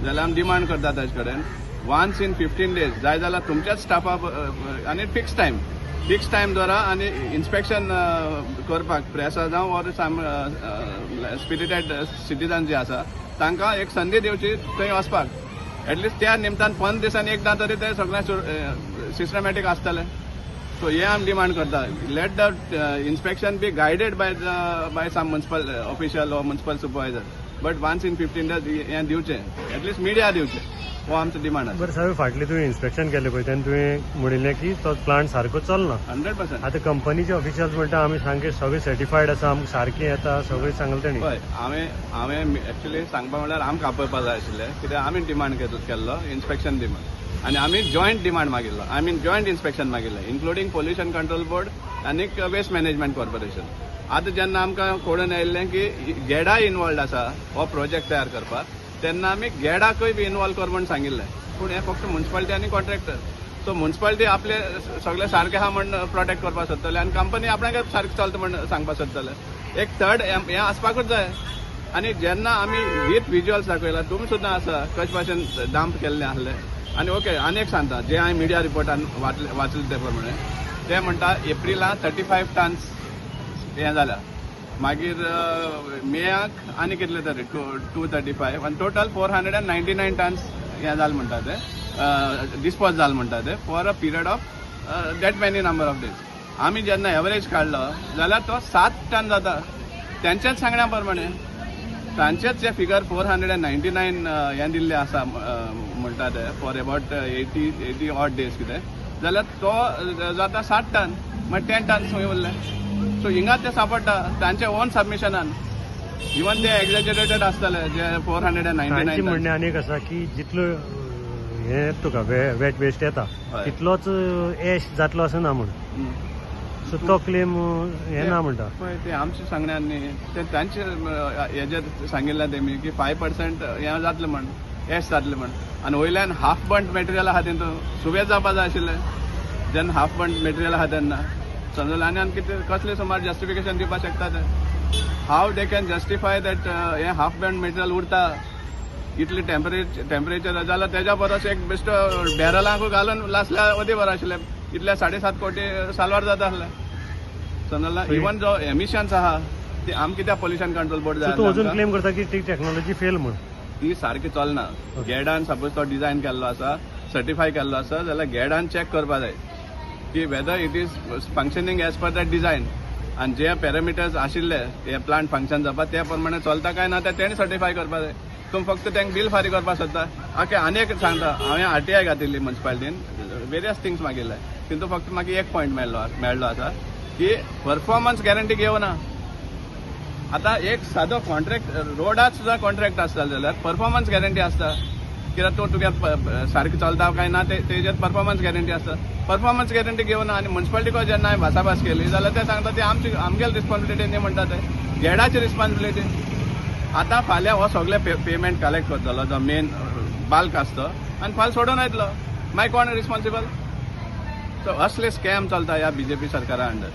जाल्यार आमी डिमांड करता ताजे कडेन वन्स इन 15 डेज जाय जाल्यार तुमच्याच स्टाफा आनी फिक्स टायम द्वारा आनी इन्स्पेक्शन करपाक प्रेसा जावं ऑर सम स्पिरिटेड सिटीजन जे आसा, तांकां एक संदी दिवची थंय वचपाक. एटलिस्ट त्या निमतान 15 दिसांनी एकदां तरी ते सगळें सिस्टमॅटीक आसतलें. सो हे आमी डिमांड करता, let the inspection be guided by some municipal official or municipal supervisor, but once in 15 days हें दिवचें, एटलिस्ट मिडिया दिवचें, हो आमचो डिमांड आसा. बरें साहेब, फाटलें तुवें इन्स्पेक्शन केलें पळय, तेन्ना तुवें म्हणिल्लें की तो प्लांट सारको चलना. 100%. आतां कंपनीचे ऑफिशियल्स म्हणटा, आमी सामके सगळे सर्टिफायड आसा, आमकां सारकें येता सगळें सांगलें तेणी. पळय, हांवें एक्चुली सांगपा म्हणल्यार आमकां आपोवपा जाय आशिल्लें, कित्याक आमी डिमांड केल्लो इन्स्पेक्शन दी म्हण आनी आमी जॉयंट डिमांड मागिल्लो, I mean joint inspection मागिल्लें, इन्क्लुडींग पोल्युशन कंट्रोल बोर्ड आनी वेस्ट मॅनेजमेंट कॉर्पोरेशन. आतां जेन्ना आमकां कळून आयिल्लें की गेडा इनवॉल्ड आसा हो प्रोजेक्ट तयार करपाक, तेन्ना आमी गेडाकूय बी इनवॉल्व कर म्हूण सांगिल्लें. पूण हें फक्त मुन्सिपालिटी आनी कॉन्ट्रॅक्टर. सो मुन्सिपालिटी आपले सगळे सारकें आहा म्हण प्रोटेक्ट करपाक सोदतले आनी कंपनी आपणाक सारकें चलता म्हण सांगपाक सोदतले. एक थर्ड हें आसपाकूच जाय. आनी जेन्ना आमी वीथ विज्युअल्स दाखयला, तुमी सुद्दां आसा, कशे भाशेन डंप केल्लें आसलें. आनी ओके, आनी एक सांगता, जे हांवें मिडिया रिपोर्टान वाचले वाचले ते प्रमाणे ते म्हणटा एप्रिलान 35 टन्स हें जाल्या, मागीर मेयाक आनी कितले तरी 235 आनी total 499 tons हें जालें म्हणटा ते, डिस्पोज जालें म्हणटा ते for a period of that many number of days. आमी जेन्ना एवरेज काडलो जाल्यार तो 7 टन जाता. तेंच्याच सांगण्या प्रमाणे, तांचेच जे फिगर 499 हें दिल्लें आसा म्हणटा ते for about 80 odd days कितें जाल्यार तो जाता 7 टन. मागीर 10 टन खंय उरले? सो हिंगा ते सापडटा तांच्या ओन सबमिशनान. इवन ते एक्झॅजरेटेड आसतले जे फोर हंड्रेड अँड नायन्टी तांची नायन. म्हणणें आनी एक आसा की जितलो हें तुका वेट वेस्ट येता, तितलोच एश जातलो असो ना म्हूण. सो तो क्लेम हें ना म्हणटा. पळय, ते आमचे सांगण्यान न्ही, ते तांचे हेजेर सांगिल्लें तेमी की 5% हें जातलें म्हण, एश जातलें म्हण. आनी वयल्यान हाफ बर्न मटेरियल आहा, तेतून सुबेज जावपा जाय आशिल्लें जेन्ना हाफ बर्न मटेरियल आहा तेन्ना, समजलें? आनी आनी कितें कसलें सुमार जस्टिफिकेशन दिवपाक शकता ते? How they can justify that हें हाफ बर्न मटेरियल उरता इतलें टेम्परेचर जाल्यार? तेज्या परस एक बेश्टो बॅरलांकूय घालून लासल्यार अदी बरें आशिल्लें. इतले 7.5 कोटी साल्वार जाता आसलें, समजलें? इवन जो एमिशन्स आहा ते आम कित्याक पोल्युशन कंट्रोल बोर्ड जाय सो तूं आसलें अजून आमकां? क्लेम करता की ती टेक्नॉलॉजी फेल म्हूण? ती सारकी चलना. गेडान सपोज तो डिझायन केल्लो आसा, सर्टिफाय केल्लो आसा जाल्यार गेडान चॅक करपा जाय की whether it is functioning as per that design आनी जे पॅरामिटर्स आशिल्ले हे प्लांट फंक्शन जावपा ते प्रमाणे चलता काय ना ते तेणी सर्टिफाय करपा जाय. तुमी फक्त तांकां बील फारीक करपाक सोदता. ओके, आनी एक सांगता, हांवें आरटीआय घातिल्ली, मुन्सिपालिटीन वेरियस थिंग्स मागिल्ले. तितून फक्त म्हाका एक पॉयंट मेळ्ळो आसा की परफॉर्मन्स गॅरंटी घेवना. आतां एक सादो कॉन्ट्रॅक्ट, रोडाक सुद्दां कॉन्ट्रॅक्ट आसता जाल्यार परफॉर्मन्स गॅरंटी आसता, कित्याक तो तुगे सारकें चलता काय ना ते तेजेर परफॉर्मन्स गॅरंटी आसता. परफॉर्मन्स गॅरंटी घेवना. आनी मुन्सिपालिटीको जेन्ना हांवें भासाभास केली जाल्यार ते सांगता ती आमची आमगेली रिस्पॉन्सिबिलिटी न्ही म्हणटा, ते गेडाची रिस्पॉन्सिबिलिटी. आतां फाल्यां हो सगळे पेमेंट कलेक्ट करतलो जो मेन बाल्क आसता आनी फाल्यां सोडून येतलो, मागीर कोण रिस्पॉन्सिबल? सो असले स्कॅम चलता ह्या बीजेपी सरकारा अंडर.